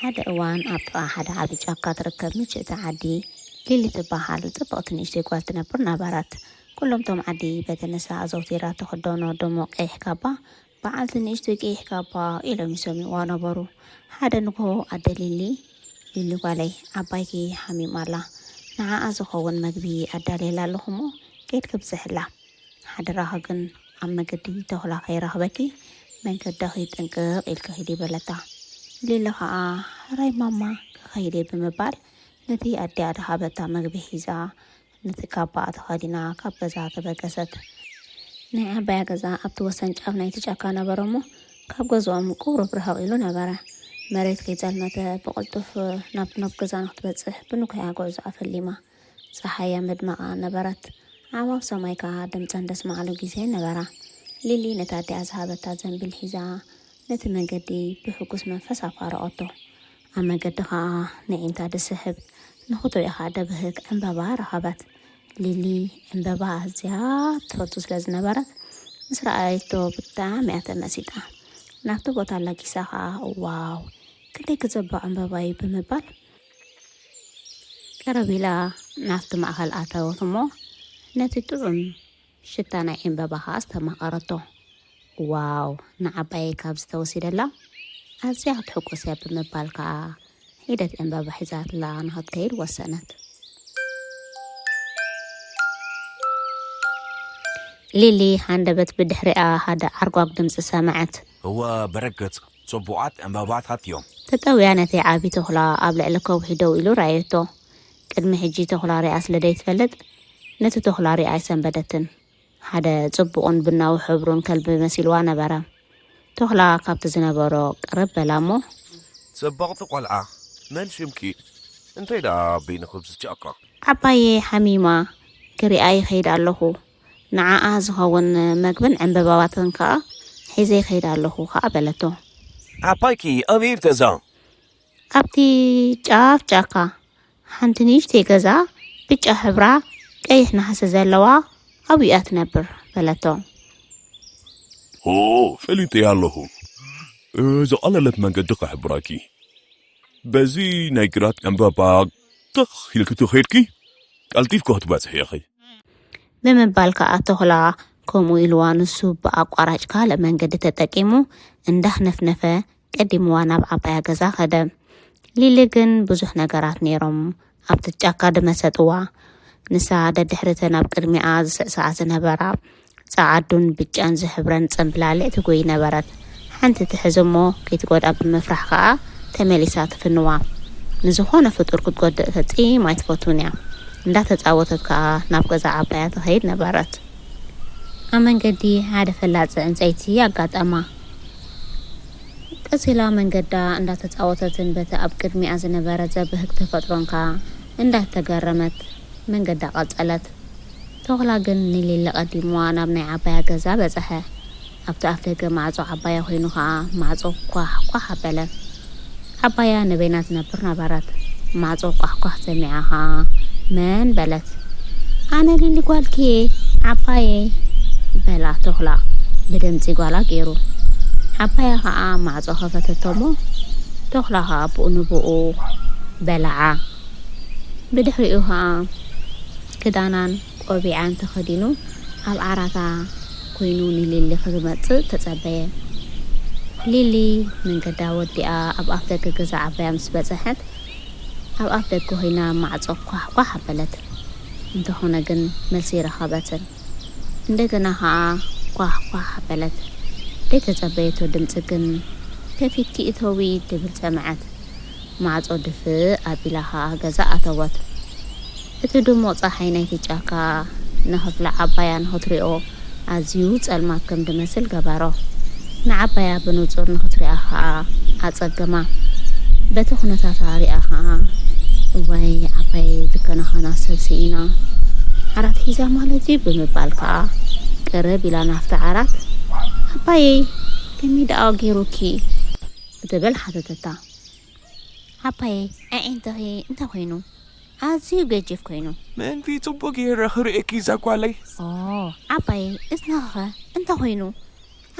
ሓደ እዋን ኣብ ጥቓ ሓደ ዓቢ ጫካ ትርከብ ምችእቲ ዓዲ ሊሊ ትበሃል ጽብቕቲ ንእሽተይ ጓል ትነብር ነበረት። ኩሎም እቶም ዓዲ በቲ ንሳ ኣዘውቲራ ትኽደኖ ድሙቕ ቀይሕ ካባ፣ በዓልቲ ንእሽተይ ቀይሕ ካባ ኢሎም ይሰምይዋ ነበሩ። ሓደ ንግሆ ኣደ ሊሊ፣ ሊሊ ጓለይ፣ ዓባይኪ ሓሚማ ኣላ። ንዓኣ ዝኸውን መግቢ ኣዳልየላ ኣለኹ እሞ፣ ከይድኪ ብጽሕላ። ሓደራኺ ግን ኣብ መገዲ ተኹላ ከይረኽበኪ መንገድኺ ጥንቅቕ ኢልኪ ኺዲ በለታ። ሊሊ ኸዓ ሕራይ ማማ ክኸይድ እየ ብምባል ነቲ ኣዲኣ ዝሃበታ መግቢ ሒዛ ነቲ ካባኣ ተኸዲና ካብ ገዛ ተበገሰት። ናይ ዓባያ ገዛ ኣብቲ ወሰን ጫፍ ናይቲ ጫካ ነበረ እሞ ካብ ገዝኦም ቁሩብ ርሕቕ ኢሉ ነበረ። መሬት ከይጸልመተ ብቕልጡፍ ናብ ናብ ገዛ ንክትበጽሕ ብንኩያ ጉዕዞኣ ፈሊማ። ጸሓያ ምድማቓ ነበረት። ኣዕዋፍ ሰማይ ከኣ ድምጸን ዘስምዓሉ ግዜ ነበራ። ሊሊ ነታ ኣዲኣ ዝሃበታ ዘንቢል ሒዛ ነቲ መንገዲ ብሕጉስ መንፈስ ኣፋረቐቶ። ኣብ መንገዲ ከኣ ንዒንታ ዝስሕብ ንኽትሪኦ ከኣ ደብህግ ዕምበባ ረኸበት። ሊሊ ዕምበባ ኣዝያ ትፈቱ ስለ ዝነበረት ምስ ረኣየቶ ብጣዕሚ እያ ተመሲጣ። ናብቲ ቦታ ለጊሳ ከኣ ዋው ክንደይ ክጸብቕ ዕምበባ እዩ ብምባል ቀረብ ኢላ ናብቲ ማእኸል ኣተወት እሞ ነቲ ጥዑም ሽታ ናይ ዕምበባ ኸዓ ኣስተማቐረቶ። ዋው ንዓባየይ ካብ ዝተወሲደላ ኣዝያ ክትሕጎስ እያ ብምባል ከኣ ሒደት ዕምበባ ሒዛትላ ንኽትከይድ ወሰነት። ሊሊ ሃንደበት ብድሕሪኣ ሓደ ዓርጓግ ድምፂ ሰምዐት። እወ በረከት፣ ጽቡቓት ዕምበባታት እዮም። ተጠውያ ነቲ ዓቢ ተኹላ ኣብ ልዕሊ ከውሒ ደው ኢሉ ረኣየቶ። ቅድሚ ሕጂ ተኹላ ሪኣ ስለ ዘይትፈልጥ ነቲ ተኹላ ሪኣ ኣይሰንበደትን። ሓደ ጽቡቕን ቡናዊ ሕብሩን ከልቢ መሲልዋ ነበረ። ተኹላ ካብቲ ዝነበሮ ቅርብ በላ እሞ። ጽብቕቲ ቆልዓ፣ መን ሽምኪ? እንታይ ደኣ በይንኹም ዝጨቃ? ዓባየ ሓሚማ ክሪኣ ይኸይድ ኣለኹ። ንዓኣ ዝኸውን መግብን ዕምበባባትን ከኣ ሒዘ ይኸይድ ኣለኹ ከኣ በለቶ። ዓባይኪ ኣበይ ገዛ? ኣብቲ ጫፍ ጫካ ሓንቲ ንእሽተይ ገዛ ብጫ ሕብራ ቀይሕ ነሓሰ ዘለዋ ኣብኡ እያ ትነብር በለቶ። ኦ፣ ፈሊጠያ ኣለኹ። ዝቐለለት መንገዲ ክሕብረኪ። በዚ ናይ ግራት ዕምበባ ትኽ ኢልኪ ተኸይድኪ ቀልጢፍኪ ክትበጽሒ ኢኺ። ብምባል ከኣ ተኹላ ከምኡ ኢልዋ ንሱ ብኣቋራጭ ካልእ መንገዲ ተጠቂሙ እንዳኽነፍነፈ ቀዲምዋ ናብ ዓባያ ገዛ ከደ። ሊሊ ግን ብዙሕ ነገራት ነይሮም ኣብቲ ጫካ ድመሰጥዋ። ንሳ ደድሕሪተን ኣብ ቅድሚኣ ዝስዕስዓ ዝነበራ ጸዓዱን ብጫን ዝሕብረን ጽምብላሊዕ ትጎይ ነበረት። ሓንቲ ትሕዝ እሞ ከይትጎድኣ ብምፍራሕ ከኣ ተመሊሳ ትፍንዋ። ንዝኾነ ፍጡር ክትጎድእ ፈጺማ ኣይትፈቱን እያ። እንዳተጻወተት ከኣ ናብ ገዛ ዓባያ ትኸይድ ነበረት። ኣብ መንገዲ ሓደ ፈላጺ ዕንጸይቲ ኣጋጠማ። ቀስ ኢላ መንገዳ እንዳተጻወተትን በቲ ኣብ ቅድሚኣ ዝነበረ ዘብህግ ተፈጥሮን ከኣ እንዳተገረመት መንገዳ ቀጸለት። ተኹላ ግን ንሊሊ ቀዲምዋ ናብ ናይ ዓባያ ገዛ በጸሐ። ኣብቲ ኣፍ ደገ ማዕጾ ዓባያ ኮይኑ ከኣ ማዕጾ ኳሕ ኳሕ ኣበለ። ዓባያ ንበይና ትነብር ነበረት። ማዕጾ ኳሕኳሕ ሰሚዓ ኸኣ መን በለት። ኣነ ሊሊ ጓልኪ እየ ዓባየይ በላ ተኹላ ብድምጺ ጓላ ገይሩ። ዓባያ ኸኣ ማዕጾ ኸፈተቶ እሞ ተኹላ ኸኣ ብኡ ንብኡ በላዓ። ብድሕሪኡ ኸኣ ክዳናን ቆቢዓን ተኸዲኑ ኣብ ዓራታ ኮይኑ ንሊሊ ክትመጽእ ተጸበየ። ሊሊ መንገዳ ወዲኣ ኣብ ኣፍደገ ገዛ ዓባያ ምስ በጽሐት ኣብ ኣፍደገ ኮይና ማዕጾ ኳሕ ኳሕ ኣበለት። እንተኾነ ግን መልሲ ኣይረኸበትን። እንደገና ኸኣ ኳሕ ኳሕ ኣበለት። ዘይተጸበየቶ ድምጺ ግን ከፊትኪ እተዊ ድብል ሰምዐት። ማዕጾ ድፍእ ኣቢላ ኸኣ ገዛ ኣተወት። እቲ ድሙቕ ጸሓይ ናይቲ ጫካ ንኽፍሊ ዓባያ ንኽትሪኦ ኣዝዩ ጸልማት ከም ድመስል ገበሮ። ንዓባያ ብንጹር ንኽትሪኣ ኸኣ ኣጸገማ። በቲ ኩነታታ ሪኣ ኸኣ እዋይ ዓባየይ ዝከናኸና ሰብ ስኢና ዓራት ሒዛ ማለት እዩ ብምባል ከኣ ቅርብ ኢላ ናብቲ ዓራት ዓባየይ ከመይ ደኣ ገይሩኪ? ክትብል ሓተተታ። ዓባየይ ኣዒንትኺ እንታይ ኮይኑ? ኣዝዩ ገጂፍ ኮይኑ። ምእንቲ ጽቡቕ ገይረ ክርእየኪ እዛ ጓለይ። ኦ ዓባየይ እዝንኺኸ እንታይ ኮይኑ?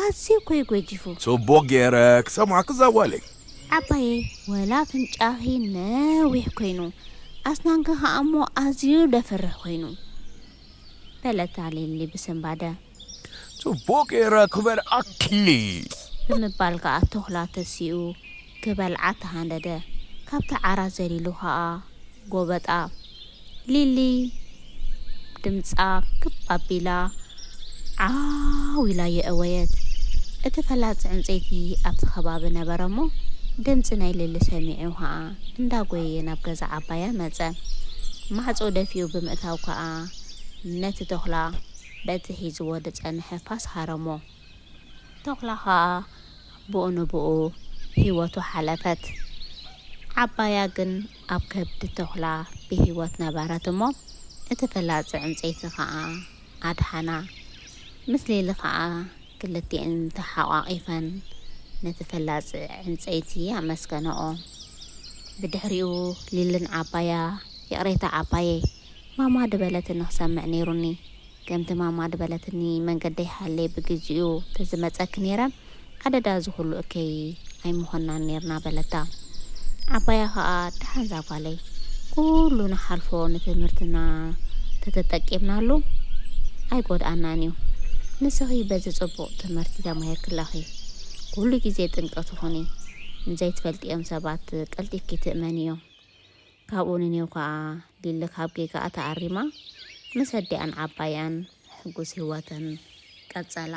ኣዝዩ እኮ እዩ ገጂፉ። ጽቡቕ ገይረ ክሰምዓኪ እዛ ጓለይ። ዓባየ፣ ወላ ኣፍንጫኺ ነዊሕ ኮይኑ፣ ኣስናንኪ ኸኣ እሞ ኣዝዩ ደፍርሕ ኮይኑ፣ በለታ ሊሊ ብስንባደ። ጽቡቕ ገይረ ክበልዓኪ። ብምባል ከኣ ተኹላ ተሲኡ ክበልዓ ተሃንደደ። ካብቲ ዓራት ዘሊሉ ከኣ ጎበጣ። ሊሊ ድምጻ ክብ ኣቢላ ዓው ኢላ የእወየት። እቲ ፈላጺ ዕንጸይቲ ኣብቲ ከባቢ ነበረ እሞ፣ ድምጺ ናይ ሊሊ ሰሚዑ ከኣ እንዳጎየየ ናብ ገዛ ዓባያ መጸ። ማዕጾ ደፊኡ ብምእታው ከኣ ነቲ ተኹላ በቲ ሒዝዎ ዝጸንሐ ፋስ ሃረሞ። ተኹላ ኸኣ ብኡ ንብኡ ህይወቱ ሓለፈት። ዓባያ ግን ኣብ ከብዲ ተኹላ ብህይወት ነበረት እሞ፣ እቲ ፈላጺ ዕንጸይቲ ኸኣ ኣድሓና። ምስ ሊሊ ኸኣ ክልቲኤን ተሓቋቒፈን ነቲ ፈላጺ ዕንጸይቲ ኣመስገነኦ። ብድሕሪኡ ሊልን ዓባያ፣ ይቕሬታ ዓባየይ፣ ማማ ድበለትኒ ክሰምዕ ነይሩኒ። ከምቲ ማማ ድበለትኒ መንገደይ ሃለይ ብግዚኡ ተዝመጸኪ ነይረ፣ ኣደዳ እዚ ኩሉ እከይ ኣይምኾንናን ነይርና በለታ። ዓባያ ኸኣ፣ ደሓን ዛጓለይ፣ ኩሉ ንሓልፎ ንትምህርትና ተተጠቂምናሉ ኣይጎድኣናን እዩ። ንስኺ በዚ ጽቡቕ ትምህርቲ ተማሂርኪ ኣለኺ። ኩሉ ግዜ ጥንቅቕቲ ኩኒ። ንዘይትፈልጥዮም ሰባት ቀልጢፍኪ ትእመንዮም። ካብኡ ንኔው ከኣ ሊሊ ካብ ጌጋኣ ተኣሪማ፣ ምስ ኣዲኣን ዓባያን ሕጉስ ህይወተን ቀጸላ።